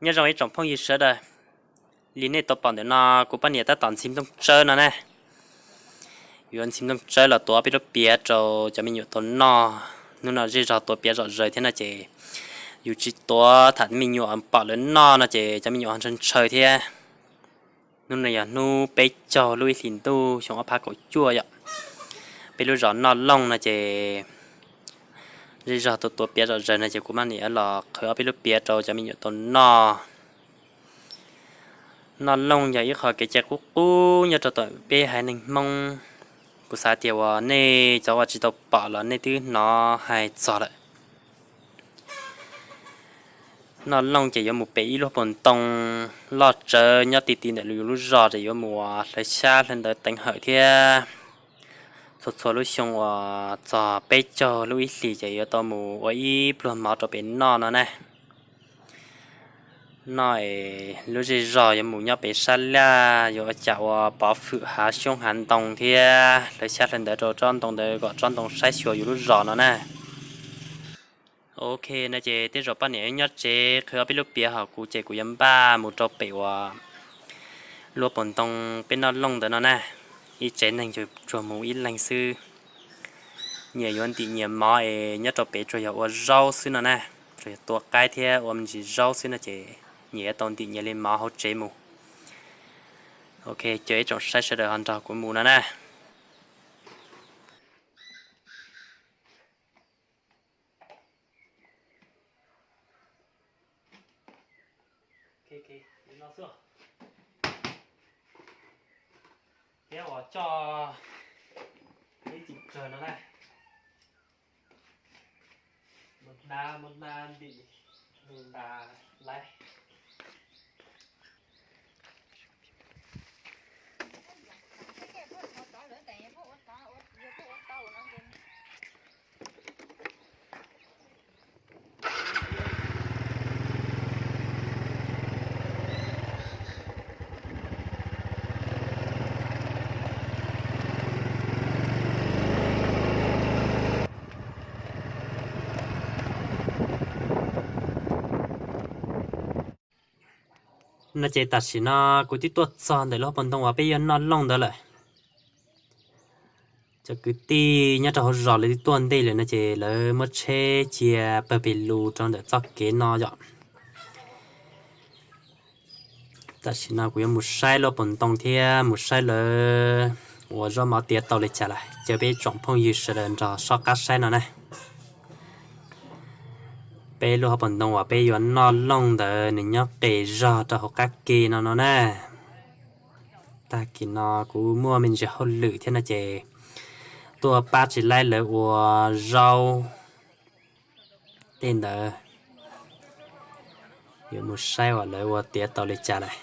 Nyob zoo ib tsoom phooj ywg sawv daws, li nej tau pom ntawm no kuv poj niam tab tom ntxhi nplooj tsawb no na. Yuav ntxhi nplooj tsawb los tuav peb lub piav rau cov me nyuam tau noj. Hnub no zej zog tuav piav zom zaws thiab no ces yus tsis tuav tham me nyuam pom lawv noj no ces cov me nyuam ho ntshaw ntshaw thiab. Hnub no yog hnub peb caug lub ib hlis ntuj xyoo ob phav kaum cuaj yom. Peb lub zos Noj Looj no ces zej zog tuav tuav piav zom zaws no ces kuv mam li los qhwv ob peb lub piav rau cov me nyuam tau noj. Noj Looj yog ib qho kev cai qub qub nyob rau tom peb haiv neeg Hmoob. Kuv xav tias uas nej cov uas tsis tau pom los nej twb hnov hais txog lawm. Noj Looj ces yuav mus pem ib lub hauv paus ntoo loj tsawv nyob ti ti ntawm yus lub zos ces yuav mus uas hlawv xyab hlawv ntawv teev hawm thiab. Txhua txhua lub xyoo uas txog peb caug lub ib hlis ces yuav tau mus ua ib pluag mov rau pem noj no na. Noj es lub zej zog yuav mus nyob pem sab laj, yuav ua cas ua pov hwm hav xyoob hav ntoo thiab hlawv xyab hlawv ntawv rau tsob ntoo ntawd kom tsob ntoo saib xyuas yus lub zos no na. Ok, no ces tej zaum poj niam nyob tsev qhwv ob peb lub piav hos kuv ces kuv yuav npaj mus rau pem uas lub hauv paus ntoo peb Noj Looj ntawd no na. Ib tsev neeg tsuas mus ib leeg xwb. Nyias yuav ntim nyias mov es nyob rau pem tsuas yog ua zaub xwb no na. Tsuas yog tua qaib thiab ua me ntsis zaub xwb no ces nyias yuav tau ntim nyias li mov hauv tsev mus. Ok, caw ib tsoom saib sawv daws ho nrog kuv mus no na. Peb uas coj ib txim kawg no na. Mus hnav, mus hnav ntim, mus ntas laiv. No ces tam sim no kuv twb tuaj txog ntawm lub hauv paus ntoo uas peb yuav noj looj ntawd lawm. Cov kwv tij nyob rau hauv zos lawv twb tuaj ntej lawm no ces lawv muab tsheb cia pawg pes lus rau ntawm txoj kev no yom. Tam sim no kuv yuav mus saib lub hauv paus ntoo thiab mus saib lawv ua zaub mov tiav tau li cas lawm, caw peb tsoom phooj ywg sawv daws nrog soj qab saib no na. Peb lub hauv paus ntoo uas peb yuav noj looj ntawd nws nyob qes zog rau hauv qab ke no no na. Tag kis no kuv muaj me ntsis hauj lwm thiab no ces tuaj pab tsis laib lawv ua zaub tej ntawd. Yuav mus saib uas lawv ua tiav tau li cas lawm.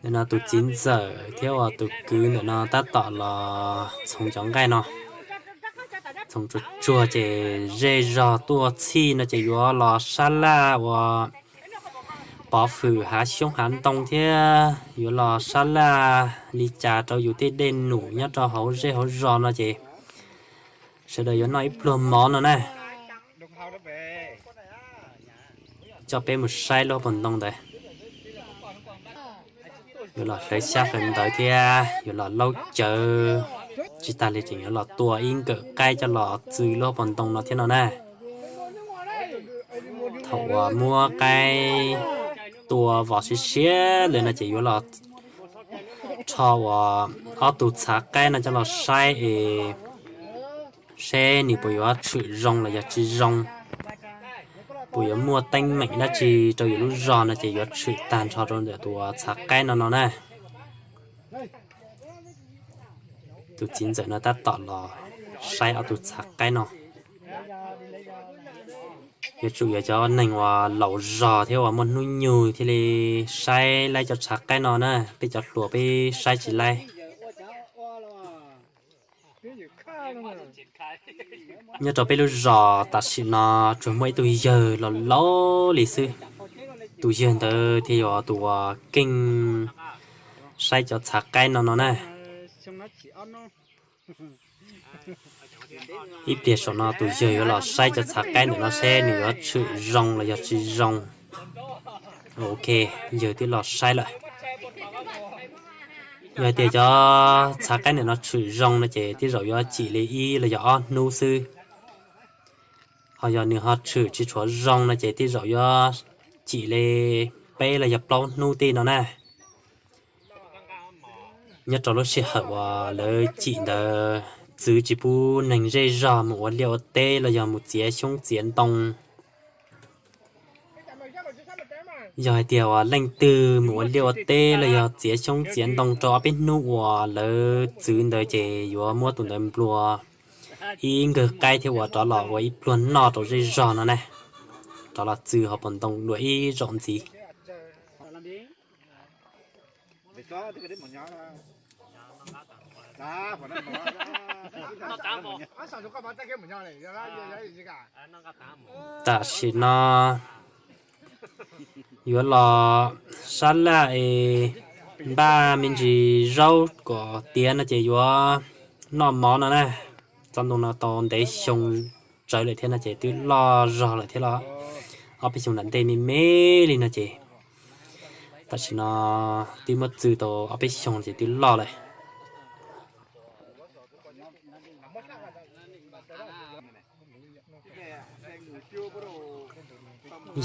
Ntawm no tus txiv ntxawm thiab uas tus kwv ntawm no tab tom los txhoov cov nqaij no, txhoov tsuag tsuag ces zej zog tuaj txhij no ces yuav los sab laj uas pov hwm hav xyoob hav ntoo thiab yuav los sab laj li cas rau yus tej dej num nyob rau hauv zej hauv zos no ces sawv daws yuav noj ib pluag mov no na. Coj peb mus saib lub hauv paus ntoo ntawd. Yuav los hlawv xyab hlawv ntawv thiab yuav los laub cawv, tsis tas li tseem yuav los tua ib nkawm qaib coj los txwv lub hauv paus ntoo no thiab no na. Thaum uas muab qaib tua vos siav siav lawm no ces yuav los rho uas ob tug txhav qaib no coj los saib es seb nws puas yuav tshwm zoo los yog tsis zoo, puas yuav muaj teeb meem dab tsi rau yus lub zog no ces yuav tshwm tag nrho rau ntawm tus txhav qaib no no na. Tus txiv ntxawm no tab tom los saib ob tug txhav qaib no. Yuav tsum yog cov neeg uas laus zog thiab uas muaj hnub nyoog thiaj li saib laib cov txhav qaib no na, peb cov hluas peb saib tsis laib. Nyob rau peb lub zos tam sim no tsuas muaj ib tug yawg los laus li xwb. Tus yawg ntawd thiaj yog tus uas keej saib cov txhav qaib no no na. Ib pliag saum no tus yawg yuav los saib cov txhav qaib ntawm no seb nws yuav tshwm zoo los yog tsis zoo. Ok, yawg twb los saib lawm. Yog hais tias cov txhav qaib ntawm no tshwm zoo no ces tej zaum yuav cim li ib los yog ob hnub xwb. Ho yog nws ho tshwm tsis tshuav zoo no ces tej zaum yuav cim li peb los yog plaub hnub tej no na. Nyob rau lub sij hawm uas lawv cim ntawd, txwv tsis pub neeg zej zog mus ua liaj ua teb los yog mus txiav xyoob txiav ntoo. Yog hais tias uas leej twg mus ua liaj ua teb los yog txiav xyoob txiav ntoo rau ob peb hnub uas lawv txwv ntawd ces yuav muab tus ntawd nplua ib nkawg qaib thiab ua rov los ua ib pluag noj rau zej zog no na, rov los txwv hauv paus ntoo dua ib zaug ntxiv. Tam sim no yuav los sab laj es npaj me ntsis zaub kom tiav no ces yuav noj mov no na. Txoj ntoo no tau ntev xyoo tsawv lawm thiab no ces twb loj zog lawm thiab los, ob peb xyoo nram ntej me me li no ces tam sim no twb muab txwv tau ob peb xyoo ces twb loj lawm.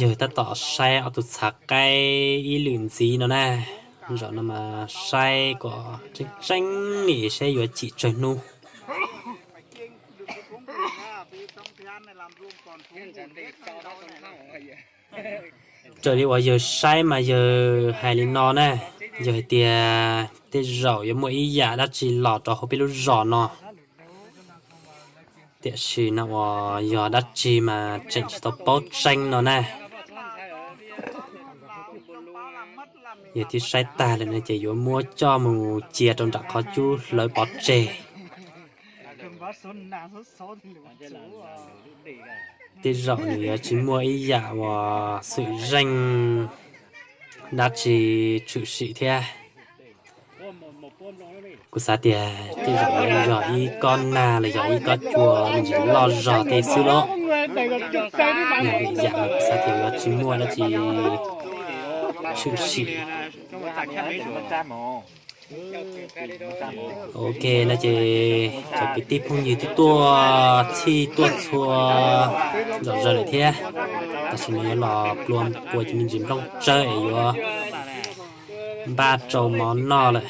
Yawg tab tom saib ob tug txhav qaib ib lwm ntxiv no na, zaum no mas saib kom tseeb tseeb nim saib yuav cim tsawg hnub. Raws li uas yawg saib mas yawg hais li no na, yawg hais tias tej zaum yuav muaj ib yam dab tsi los rau hauv peb lub zos no. Tiam sis no uas yog dab tsi mas tseem tsis tau paub tseeb no na. Yawg twb saib tag lawm no ces yuav muab coj mus cia rau nram qhov cub hlawv pov tseg. Tej zaum nws yuav tsis muaj ib yam uas xwm zeej dab tsi tshwm sim thiab. Kuv xav tias tej zaum yuav yog ib kob nag los yog ib kob cua me ntsis loj zog tej xwb los. Yog vim yam no kuv xav tias yuav tsis muaj dab tsi tshwm sim. Ok, no ces cov kwv tij phooj ywg twb tuaj txhij tuaj txhua zom zaws lawm thiab. Tam sim no yuav los plua pua cov me ntsis nplooj tsawb es yuav npaj rau mov noj lawm.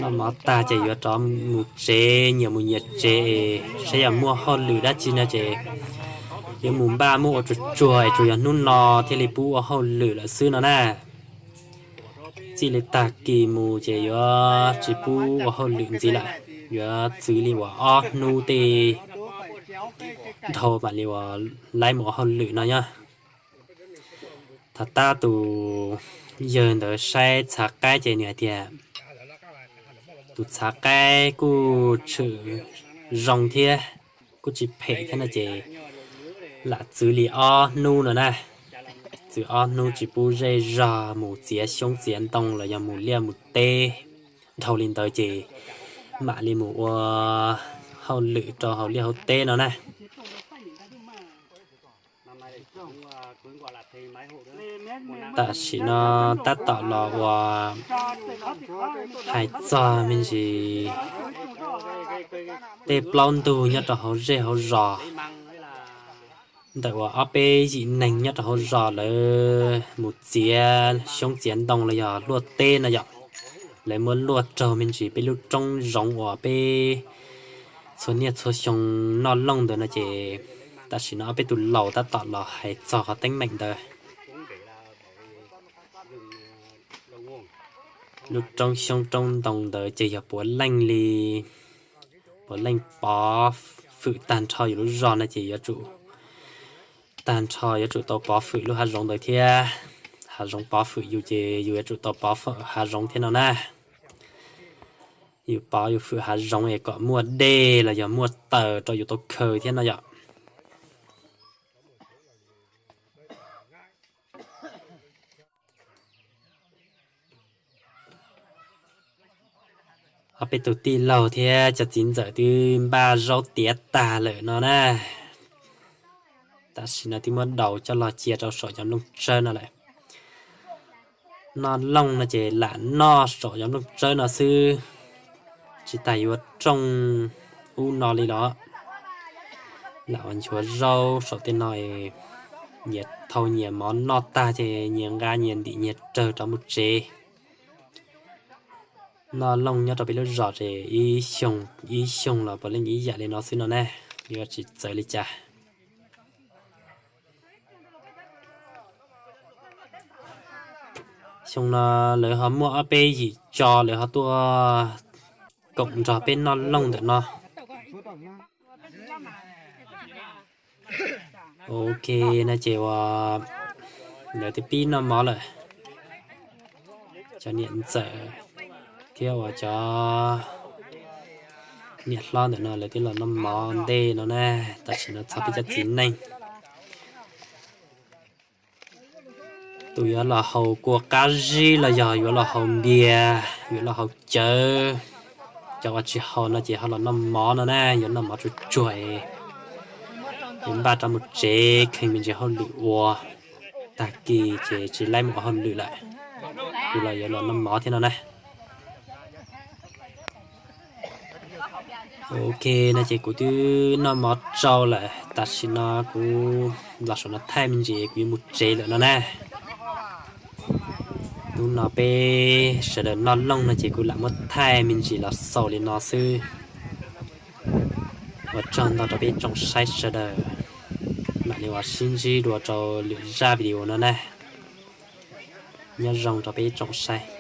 Noj mov tag ces yuav rov mus tsev, nyias mus nyias tsev es saib yog muaj hauj lwm dab tsi no ces yuav mus npaj muab ua tsuag tsuag es tsuas yog hnub no thiaj li pub ua hauj lwm lawm xwb no na. Txij li tag kis mus ces yuav tsis pub ua hauj lwm ntxiv lawm, yuav txwv li uas ob hnub tej dhau mam li uas laib mus ua hauj lwm no nyob. Thaum tab tus yawg ntawd saib txhav qaib ces nws hais tias tus txhav qaib kuj tshwm zoo thiab, kuj tsis phem thiab no ces lam txwv li ob hnub no na. Txwv ob hnub tsis pub zej zog mus txiav xyoob txiav ntoo los yog mus liaj mus teb. Dhau li ntawd ces mam li mus ua hauj lwm rau hauv liaj hauv teb no na. Tam sim no tab tom los uas hais txog me ntsis tej plaub ntug nyob rau hauv zej hauv zos, ntawm uas ob peb yim neeg nyob rau hauv zos lawv mus txiav xyoob txiav ntoo los yog luaj teb no yom. Lawv muab luaj raug me ntsis peb lub roob zoov uas peb txhua niaj txhua xyoo noj looj ntawd no ces tam sim no ob peb tus laus tab tom los hais txog qhov teeb meem ntawd. Lub roob xyoob roob ntoo ntawd ces yog puav leej li, puav leej pov fwm tag nrho yus lub zos no ces yuav tsum, tag nrho yuav tsum tau pov fwm lub hav zoov ntawd thiab. Hav zoov pov fwm yus ces yus yuav tsum tau pov fwm hav zoov thiab no na. Yus pov yus fwm hav zoov es kom muaj dej los yog muaj taws rau yus tau khaws thiab no yom. Peb tus tij laug thiab cov txiv ntxawm twb npaj zaub tiav tag lawm no na. Tam sim no twb muab daus coj los cia rau saum cov nplooj tsawb no lawm. Noj looj no ces lam noj saum cov nplooj tsawb no xwb, tsis tas yuav rooj ub no li los. Lam ua nchuav zaub saum tej no, nyias thau nyias mov noj tag ces nyias nqa nyias ntim nyias rawg rov mus tsev. Noj looj nyob rau peb lub zos ces ib xyoo los puav leej ib yam li no xwb no na, yuav tsis txawv li cas. Xyoo no lawv ho muaj ob peb yim tso lawv ho tuaj koom nrog peb noj looj ntawm no. Ok, no ces uas lawv twb pib noj mov lawm. Cov niam ntxawm thiab uas cov niam hlob ntawm no lawv twb los noj mov ntej no na, tam sim no txog peb cov txiv neej. Tus yuav los haus kua qab zib los yog yuav los haus npias, yuav los haus cawv, cov uas tsis haus no ces ho los noj mov no na, yuav noj mov tsuag tsuag, yuav npaj rov mus tsev kheev me ntsis hauj lwm ua, tag kis ces tsis laib mus ua hauj lwm lawm, kuv los yuav los noj mov thiab no na. Ok, no ces kuv twb noj mov tsau lawm, tam sim no kuv los saum no thaij me ntsis kuv yuav mus tsev lawm no na. Hnub no peb sawv daws noj looj no ces kuv lam muab thaij me ntsis los xaus li no xwb. Ua tsaug ntau rau peb tsoom saib sawv daws, mam li uas sib ntsib dua rau lwm zaj video no na. Nyob zoo rau peb tsoom saib.